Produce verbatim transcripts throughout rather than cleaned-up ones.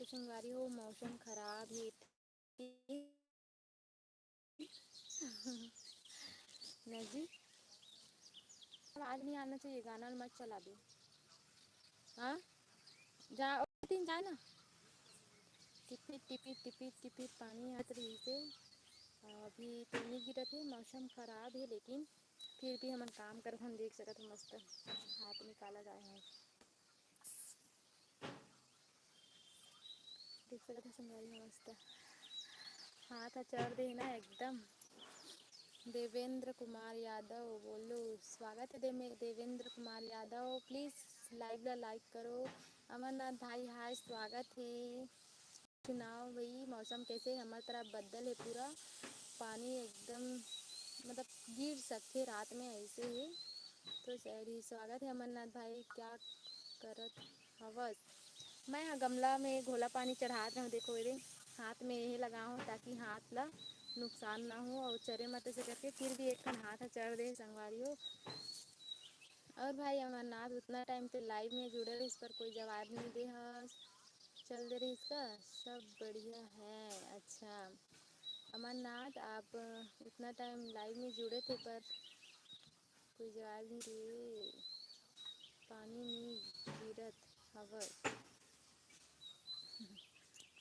संगवारी हो, मौसम खराब हे। ना जी, आवाज नहीं आना चाहिए, गाना मत चला दे। हाँ, जा, ओ, तीन जा ना। टिपिर, टिपिर, टिपिर, टिपिर पानी आत रहिसे। अभी तो नहीं गिरत हे, मौसम खराब हे, लेकिन फिर भी हमन काम करत हन, देख सकत हो, मस्त हाथ निकाला जाए हे। देख सकत हो संगवारी हो, मस्त हाथ ह चढ़ दे ना एकदम। देवेंद्र कुमार यादव, बोलो, स्वागत है दे-, देवेंद्र कुमार यादव। प्लीज लाइव ला लाइक करो। अमरनाथ भाई, हाय, स्वागत है। सुनाओ भाई, मौसम कैसे? हमर तरफ बदल है पूरा, पानी एकदम, मतलब, गिर सकथे रात में, ऐसे ही। तो सही, स्वागत है अमरनाथ भाई, क्या करत हवस? मैं ह गमला में घोला पानी चढ़ात रहूँ। देखो, ये हाथ में यही लगा हूँ, ताकि हाथ ला नुकसान ना हो और चरे मत से करके। फिर भी एक ठन हाथ ह चढ़ दे, संगवारी हो। और भाई अमरनाथ, उतना टाइम तो लाइव में जुड़े रहिस, पर कोई जवाब नहीं दे हस। चल दे रहिस का? सब बढ़िया है। अच्छा अमरनाथ, आप इतना टाइम लाइव में जुड़े थे, पर कोई जवाब नहीं दे। पानी नहीं गिरत हवय।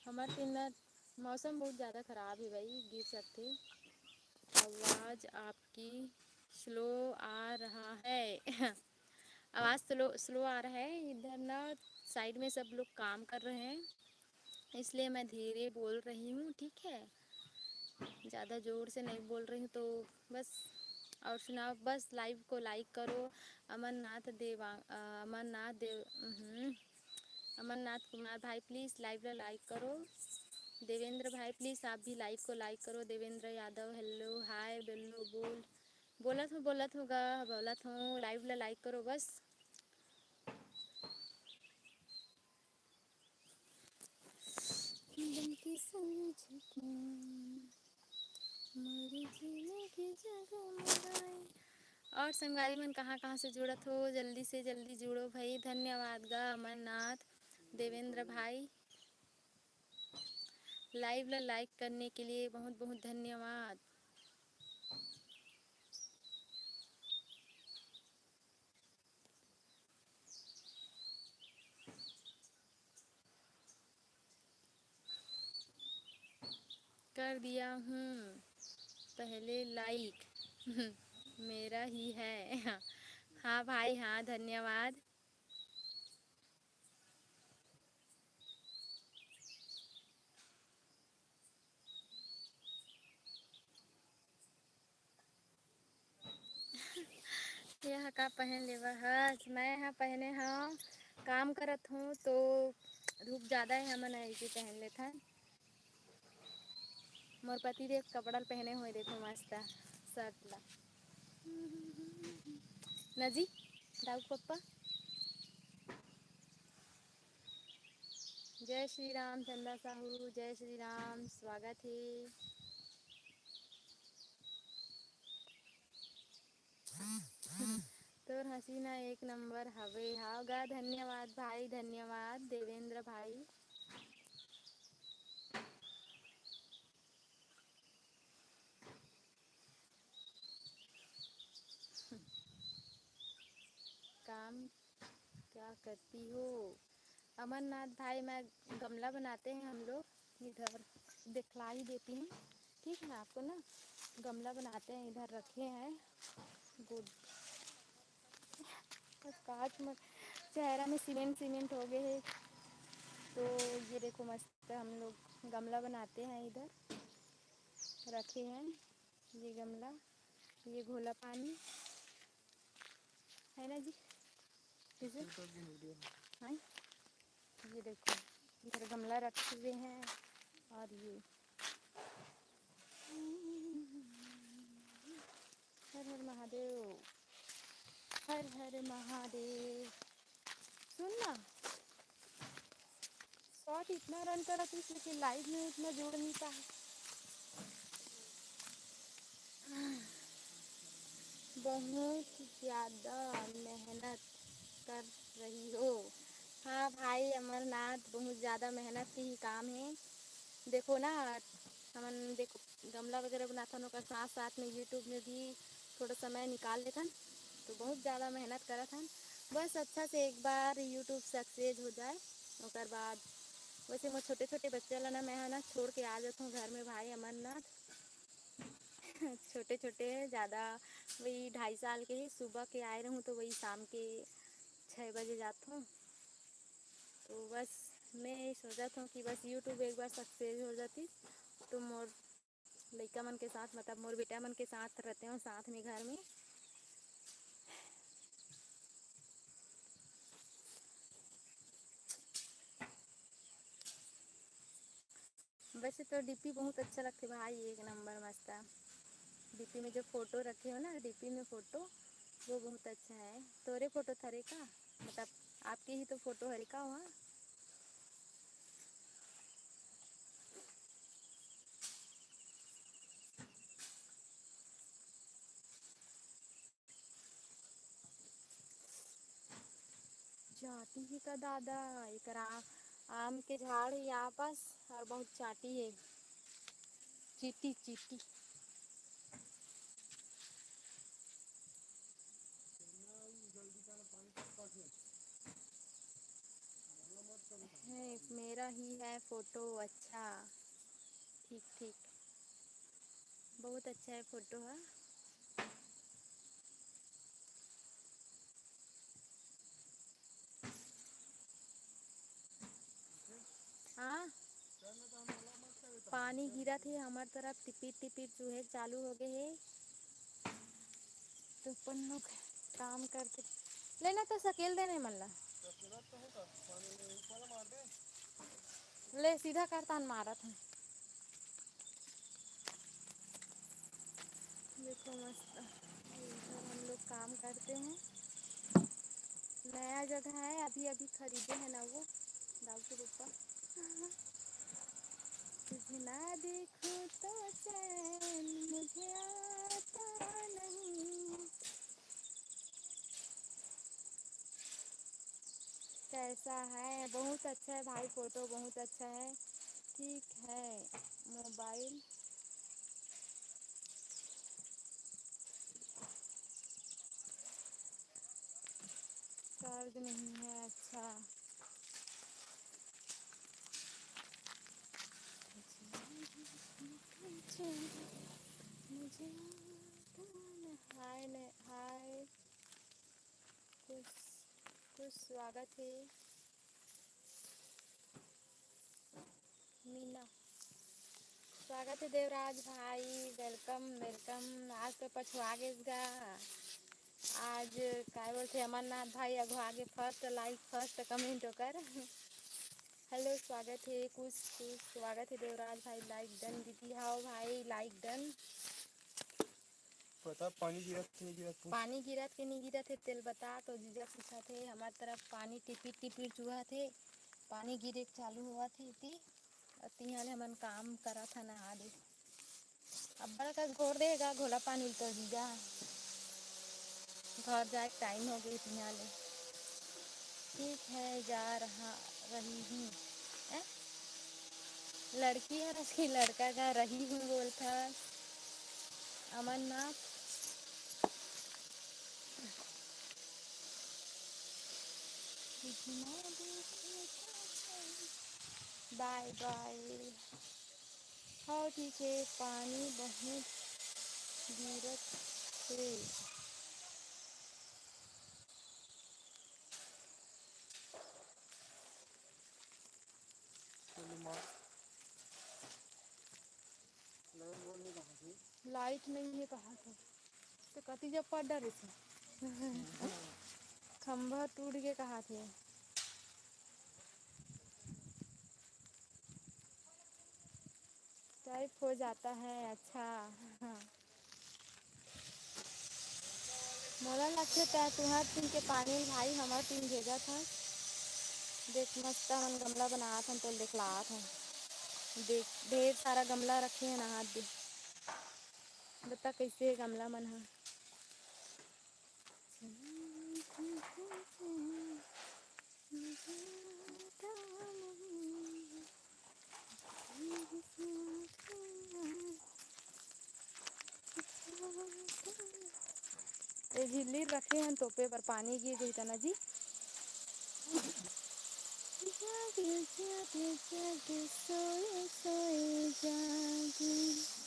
हमर तीन मौसम बहुत ज़्यादा खराब है भाई, गिर सकते। आवाज़ आपकी स्लो आ रहा है। आवाज़ स्लो, स्लो आ रहा है। इधर ना साइड में सब लोग काम कर रहे हैं, इसलिए मैं धीरे बोल रही हूँ, ठीक है? ज़्यादा ज़ोर से नहीं बोल रही हूँ, तो बस। और सुनाओ, बस लाइव को लाइक करो। अमरनाथ देवा-, अ, अमरनाथ देव-, उहुं, अमरनाथ कुमार भाई, प्लीज लाइव ला लाइक करो। देवेंद्र भाई, प्लीज आप भी लाइव को लाइक करो। देवेंद्र यादव, हेलो, हाय, बेल्लो, बोल। बोलत हूँ, बोलत हूँ गा, बोलत हूँ, लाइव ला लाइक करो बस। बन के समझ के मोर जीने के जगमगाए। और संगवारी मन कहाँ कहाँ से जुड़त हो, जल्दी से जल्दी जुड़ो भाई। धन्यवाद गा अमरनाथ, देवेंद्र भाई, लाइव ला लाइक करने के लिए बहुत बहुत धन्यवाद। कर दिया हूँ पहले लाइक। मेरा ही है। हाँ भाई, हाँ, धन्यवाद। यह का पहन लेवा हस? मैं ह पहने हव, काम करत हूँ तो धूप ज़्यादा है, हमन ऐसे पहन लेथन। मोर पति देव कपड़ा ल पहने हुए, देखो मस्त शर्ट ला। नजी, दाऊ पप्पा। जय श्री राम चंदा साहू, जय श्री राम, स्वागत हे। तोर हंसी ना एक नंबर हवे। हाव गा, धन्यवाद भाई, धन्यवाद देवेंद्र भाई। काम क्या करती हो? अमरनाथ भाई, मैं गमला बनाते हैं हम लोग, इधर दिखला ही देती हूँ, ठीक है आपको ना। गमला बनाते हैं, इधर रखे हैं गुड। बस कांच में चेहरा में सीमेंट सीमेंट हो गए है। तो ये देखो, मस्त हम लोग गमला बनाते हैं, इधर रखे हैं ये गमला, ये घोला पानी है ना जी, किसे? हाँ, ये देखो, इधर गमला रखे हुए हैं और ये हर हर महादेव, हर हर महादेव। सुन ना, शॉट इतना रन करा थी, लेकिन लाइव में उतना जोड़ नहीं पाए। बहुत ज़्यादा मेहनत कर रही हो। हाँ भाई अमरनाथ, बहुत ज़्यादा मेहनत के ही काम है। देखो ना, हमन देखो गमला वगैरह बनाथन, ओकर साथ साथ में YouTube में भी थोड़ा समय निकाल लेथन, तो बहुत ज़्यादा मेहनत करत हन। बस अच्छा से एक बार YouTube सक्सेस हो जाए, ओकर बाद वैसे मोर छोटे छोटे बच्चा ला ना, मैं ह ना छोड़ के आ जाथों घर में भाई अमरनाथ। छोटे छोटे हैं ज़्यादा, वही ढाई साल के ही। सुबह के आए रहूँ तो वही शाम के छः बजे जाथों। तो बस मैं यही सोचत हूँ कि बस YouTube एक बार सक्सेस हो जाती तो मोर लइका मन के साथ, मतलब मोर बेटा मन के साथ रहते हो साथ में घर में। वैसे तो डीपी बहुत अच्छा लगथे भाई, एक नंबर मस्त। डीपी में जो फोटो रखे हो ना, डीपी में फोटो, वो बहुत अच्छा है। तोरे फोटो थरे का, मतलब आपके ही तो फोटो हरे का वहाँ। चाटी ही का दादा, एकरा आम के झाड़ ही आपस और बहुत चाटी है, चीटी चीटी। है, मेरा ही है फोटो। अच्छा, ठीक ठीक, बहुत अच्छा है फोटो है। हाँ, पानी गिरत हे हमर तरफ, टिपिर टिपिर चुहे चालू हो गए हे। तो अपन लोग काम करते, लेना तो सकेल देने मन ला। ले सीधा करतान मारत हूँ। देखो मस्त, इधर हम लोग काम करते हैं। नया जगह है, अभी अभी खरीदे हैं ना वो, दाऊ के पप्पा। तुझे ना देखूं तो चैन मुझे आता नहीं। कैसा है? बहुत अच्छा है भाई, फोटो बहुत अच्छा है। ठीक है, मोबाइल चार्ज नहीं है। अच्छा, मुझे हाय ने, हाय, कुछ कुछ स्वागत है। मीना, स्वागत है देवराज भाई, वेलकम वेलकम। आज तो पछुआ गेस गा, आज काय बोलते अमरनाथ भाई अघुआ गे, फर्स्ट लाइक फर्स्ट कमेंट ओकर। हेलो, स्वागत है कुछ कुछ, स्वागत है देवराज भाई, लाइक डन दीदी। हाओ भाई, लाइक डन। पता पानी गिरत के नहीं गिरत हे। पानी गिरत के नहीं गिरत हे, तेल बता तो जीजा पूछत हे। हमार तरफ पानी टिपिर टिपिर चुहत हे, पानी गिरे के चालू होवत हे इति। अउ तिहाँ ले हमन काम करत हन, आ दे। अब्बड़ कस घोर देगा घोला पानी तो जीजा, घर जाए के टाइम हो गए तिहाँ ले। ठीक है, जा रहा, रही हूँ। हैं? लड़की हरस कि लड़का का रही हूँ बोलथस। अमरनाथ। बाय बाय। हाँ ठीक है, पानी बहुत गिरत है। चलो माँ। लाइट नहीं है कहा थे, तो कति जब पड़ डरे थे। खंभा टूट के कहा थे। टाइप हो जाता है। अच्छा, मोला लगथे तै तुहर टीम के पानी भाई हमर टीम भेजत हस। देख मस्त हमन गमला बनात हन, तोल देखलात हन। देख ढेर सारा गमला रखे हन, हाथ दे। बता कैसे हे गमला मन ह। झिल्ली रखे हन तोपे बर, पानी गिर गई तना जी। जागे, जागे, जागे, सोए, सोए, जागे।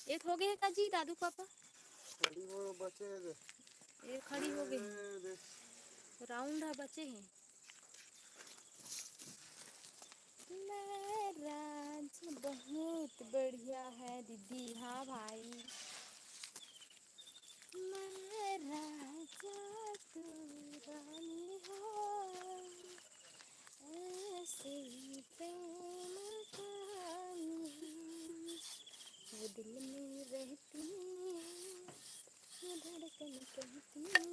ये तो हो गए का जी, दादू पापा? खड़ी हो बचे हे। ये खड़ी हो गई। ए, देख। राउंड है, बचे हैं। मैं राज बहुत बढ़िया है दीदी। हाँ भाई। मैं राजा तू रानी हो, ऐसे प्रेम कहानी वो दिल में रहती है, ये धड़कन कहती है,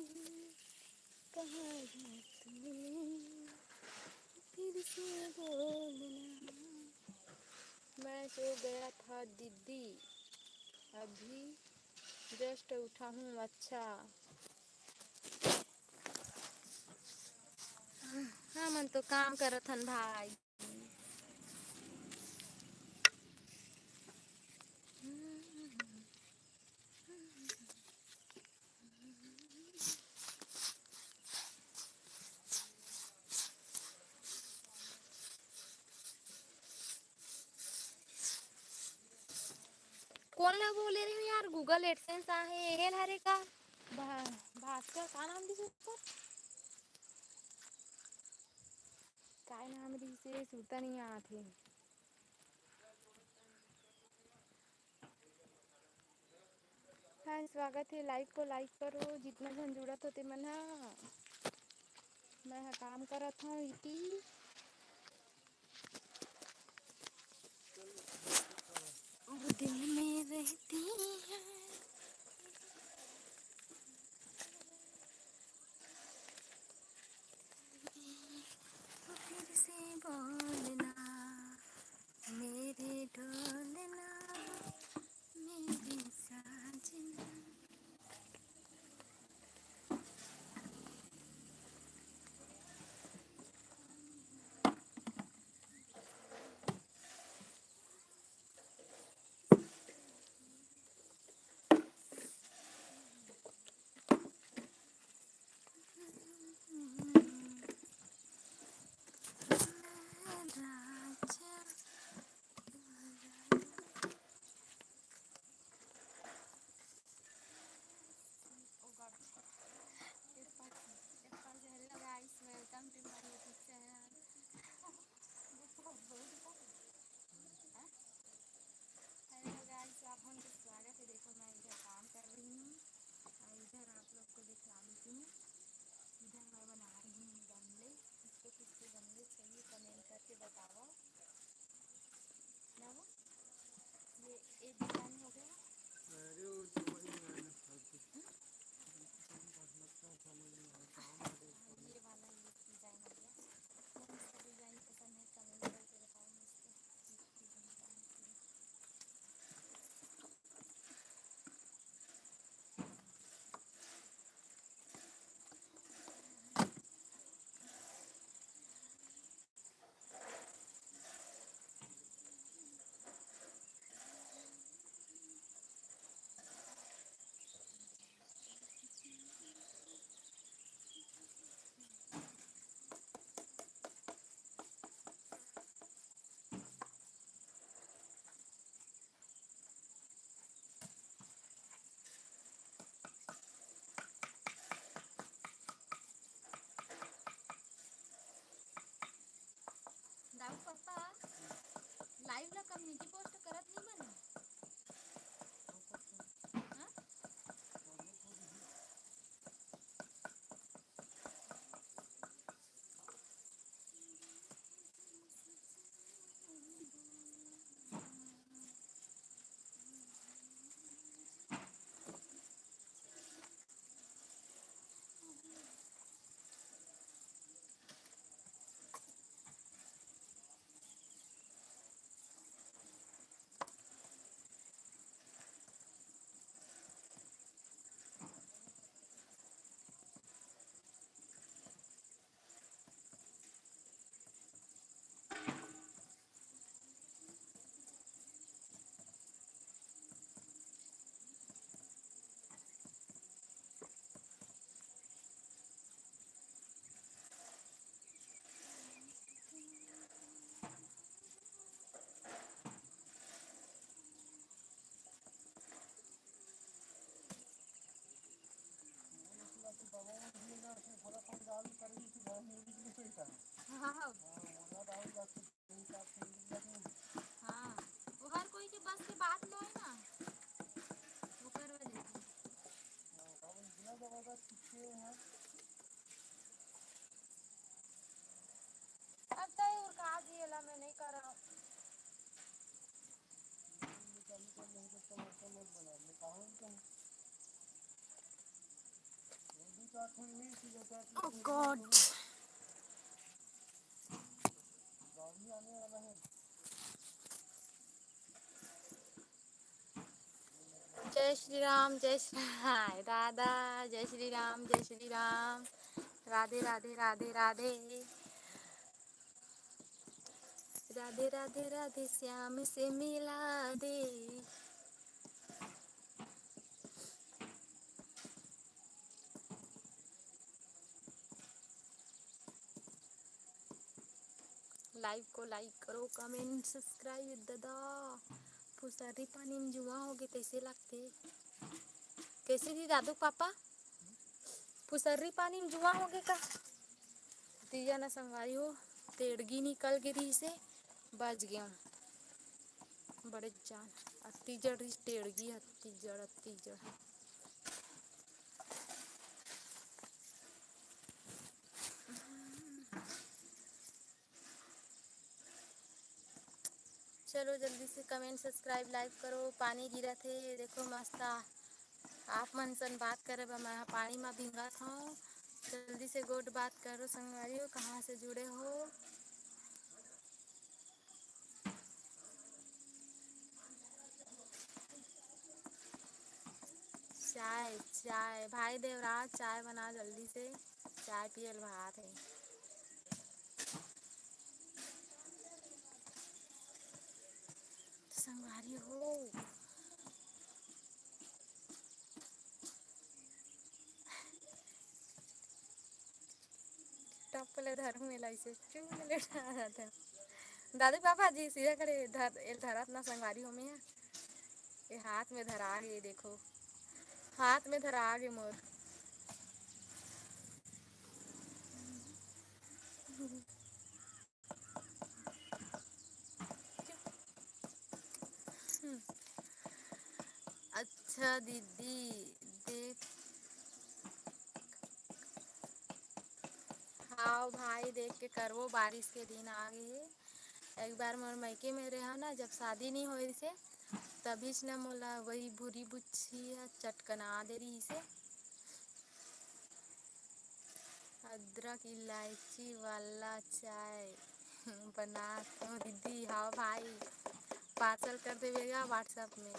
कहाँ है तू? फिर से बोलना। मैं सो गया था दीदी, अभी जस्ट उठा हूँ। अच्छा, हमन तो काम करत हन भाई। कोन ला बोले रहे हो यार, Google AdSense आहे, एल हरे का? भा-, भास्कर, का नाम दिस ओकर? काय नाम रिहिसे, सुरता नहीं आत हे। हाय, स्वागत है। लाइव को लाइक करो, जितना झन जुड़त हो ते मन हा। मैं हा काम करत हूँ इति। वो दिल में रहती है। फिर से बोलना, मेरे ढोलना, मेरे साजना। Oh God. जय श्री राम, जय श्री, हाय दादा, जय श्री राम, जय श्री राम। राधे राधे, राधे राधे। राधे राधे राधे श्याम से मिला दे। Live को like करो, comment, subscribe दादा। फुसरी पानी में जुआ होगे तैसे लगथे। कैसे दी दादू पापा? फुसरी पानी में जुआ होगे का? तीजा न संगवारी हो, तेड़गी निकल गे रहिसे, बच गेंव। बड़े जान, अति जड़ रहिस तेड़गी, अति जड़, अति जड़। चलो जल्दी से comment, subscribe, like करो। पानी गिरत हे, देखो मस्त आ-, आप मन सन बात करे बर मैं ह पानी म भींगत हूँ। जल्दी से गोठ बात करो संगवारी हो, कहाँ से जुड़े हो? चाय, चाय, भाई देवराज, चाय बना जल्दी से, चाय पियल भात है। संगवारी हो, टप ले धरहूँ एला, अइसे चुन ले उठा जाथे। दादू पापा जी सीधा खड़े धर, एल धरत ना संगवारी हो में। ये हाथ में धरा गे, देखो, हाथ में धरा गे मोर। हम्म। अच्छा दीदी, देख, हाव भाई, देख के करबो, बारिश के दिन आ गे हे। एक बार मोर मइके में रेहेंव ना, जब शादी नइ होए रिहिसे, तभीच न मोला वही भूरी बुच्छी ह चटकना दे रिहिसे। अदरक इलायची वाला चाय बनात हूँ दीदी। हाँ भाई, parcel कर देबे गा WhatsApp में।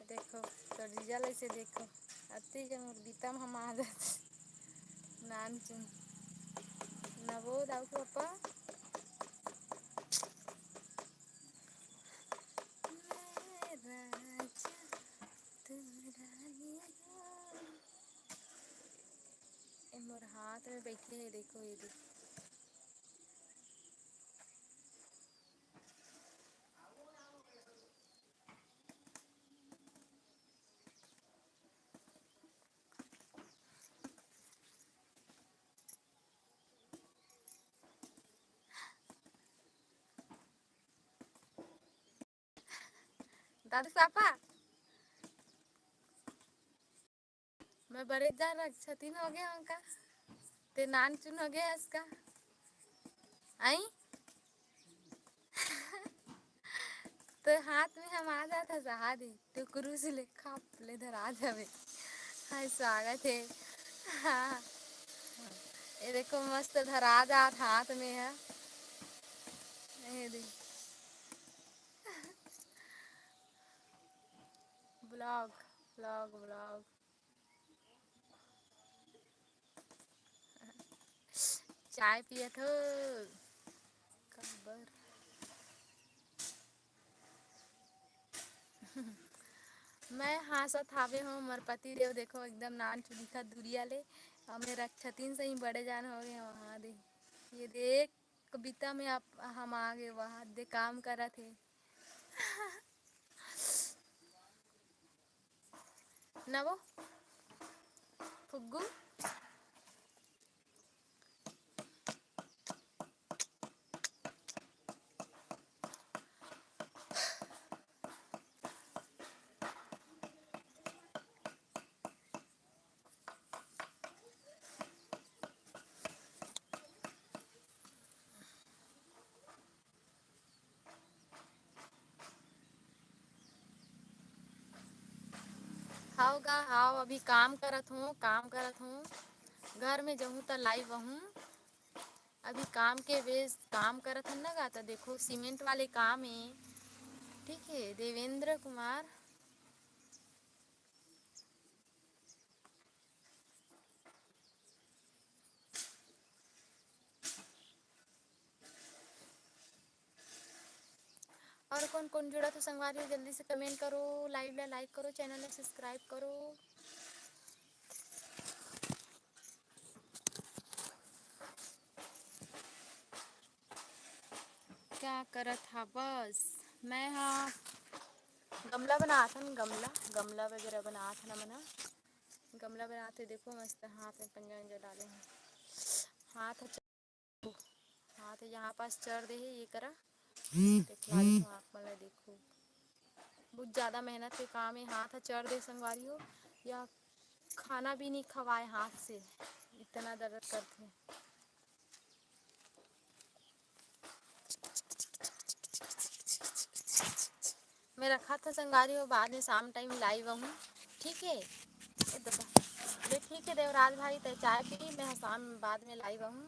देखो, तोर जीजा ल अइसे देखो, अति के मोर बीता म हमा जाथे। नानचुन। नवो दाऊ के पप्पा। मैं राजा, तू रानी हो। ए मोर हाथ में बइठे हे, देखो, ये देखो। दादू पापा, मैं बड़े जा रक्षातीन हो गया हूँ का? ते नानचुन हो गया हस का? आई? तो हाथ में हमा जात हस, हाँ दी, तो क्रूस ले खाप ले धरा जावे। हाय, स्वागत है। हाँ, ये देखो, मस्त धरा जात हाथ में है। ये दे। Vlog, vlog, vlog। चाय पियत हो? काबर? मैं हाँसत हावे हों, मोर पति देव देखो एकदम नानचुन दिखत दुरिया ले, अउ मैं रक्षातीन सही बड़े जान हो गए वहाँ दे। ये देख, कविता में आप, हम आ गए वहाँ दे काम करत हे। नवो फुग्गू। हाव गा, हाव, अभी काम करत हूँ, काम करत हूँ। घर में जहूँ त live आहूँ। अभी काम के बेस काम करत हन ना गा, त देखो सीमेंट वाले काम हे। ठीक है, देवेंद्र कुमार। और कौन कौन जुड़त हो संगवारी हो, जल्दी से comment करो, live ला like करो, channel ला subscribe करो। का करत हा? बस मैं हा गमला बनात हन, गमला, गमला वगैरह बनात हन हमन हा। गमला बनात हे, देखो मस्त हाथ में पंजा उंजा डाले हन, हाथ ह च-, हाथ ह यहाँ पास चर दे हे, ये करा। देखो, आप मन ला देखो, बहुत ज्यादा मेहनत के काम हे, हाथ ह चर दे संगवारी हो, या खाना भी नहीं खवाए हाथ से, इतना दर्द करथे। मैं रखा था संगवारी हो, बाद में शाम time live आहूँ, ठीक है? ए दबा। ले ठीक है देवराज भाई, तय चाय पी, मैं शाम बाद में live आहूँ।